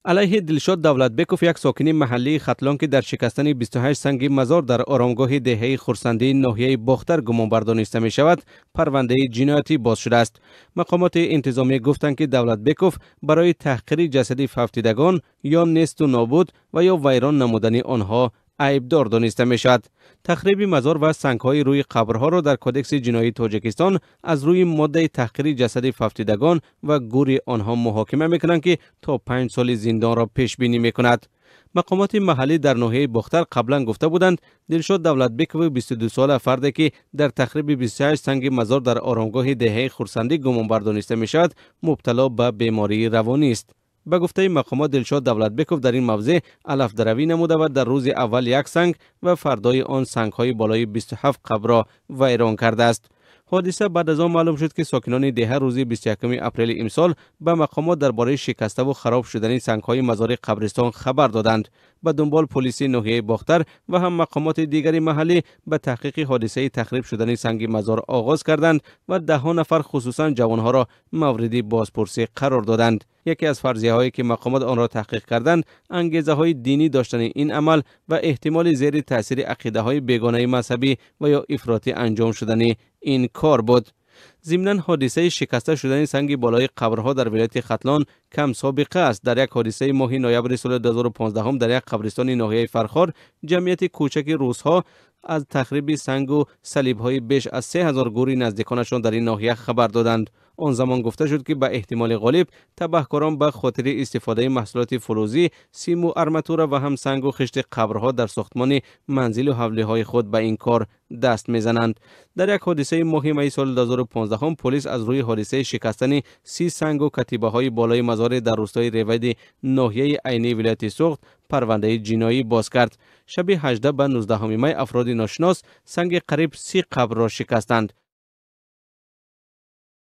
Алайҳи Дилшод Давлатбеков, як сокини маҳаллии Хатлон, ки дар шикастани 28 санги мазор дар оромгоҳи деҳаи Хурсандии ноҳияи Бохтар гумонбар дониста мешавад, парвандаи ҷиноятӣ боз шудааст. Мақомоти интизомӣ гуфтанд, ки Давлатбеков барои таҳқири ҷасади фавтидагон ё несту нобуд ва ё вайрон намудани онҳо айбдор дониста мешавад. Тахриби мазор ва сангҳои рӯи қабрҳоро дар Кодекси ҷиноии Тоҷикистон аз рӯи моддаи таҳқири ҷасади фавтидагон ва гури онҳо муҳокима мекунанд, ки то 5 соли зиндонро пешбинӣ мекунад. Мақомоти маҳаллӣ дар ноҳияи Бохтар қаблан гуфта буданд, Дилшод Давлатбекови 22сола, фарде ки дар тахриби 28 санги мазор дар оромгоҳи деҳаи Хурсандӣ гумонбар дониста мешавад, мубтало ба бемории равонист. Ба гуфтаи мақомот, Дилшод Давлатбеков дар ин мавзеъ алафдаравӣ намуда ва дар рӯзи аввал як санг ва фардои он сангҳои болои 27 қабрро вайрон кардааст. Ҳодиса баъд аз он маълум шуд, ки сокинони деҳа рӯзи 21 апрели имсол ба мақомот дар бораи шикаставу хароб шудани сангҳои мазори қабристон хабар доданд. Ба дунбол полиси ноҳияи Бохтар ва ҳам мақомоти дигари маҳаллӣ ба таҳқиқи ҳодисаи тахриб шудани санги мазор оғоз карданд ва даҳҳо нафар, хусусан ҷавонҳоро, мавриди бозпурсӣ қарор доданд. Яке аз фарзияҳое, ки мақомот онро таҳқиқ карданд, ангезаҳои динӣ доштани ин амал ва эҳтимоли зери таъсири ақидаҳои бегонаи мазҳабӣ ва ё ифротӣ анҷом шудани ин кор буд. Зимнан, ҳодисаи шикаста шудани санги болои қабрҳо дар вилояти Хатлон кам собиқа аст. Дар як ҳодисаи моҳи ноябри соли 2015 дар як қабристони ноҳияи Фархор ҷамъияти кӯчаки русҳо аз тахриби сангу салибҳои беш аз 3000 гури наздиконашон дар ин ноҳия хабар доданд. Он замон гуфта шуд, ки ба эҳтимоли ғолиб табаҳкорон ба хотири истифодаи маҳсулоти фулӯзӣ, симу арматура ва ҳам сангу хишти қабрҳо дар сохтмони манзилу ҳавлиҳои худ ба ин кор даст мезананд. Дар як ҳодисаи моҳи майи соли 2015 полис аз рӯи ҳодисаи шикастани 30 сангу катибаҳои болои мазоре дар рӯстои Ревади ноҳияи Айнии вилояти Суғд парвандаи ҷиноӣ боз кард. Шаби 18 ба 19 май афроди ношинос санги қариб 30 қабрро шикастанд.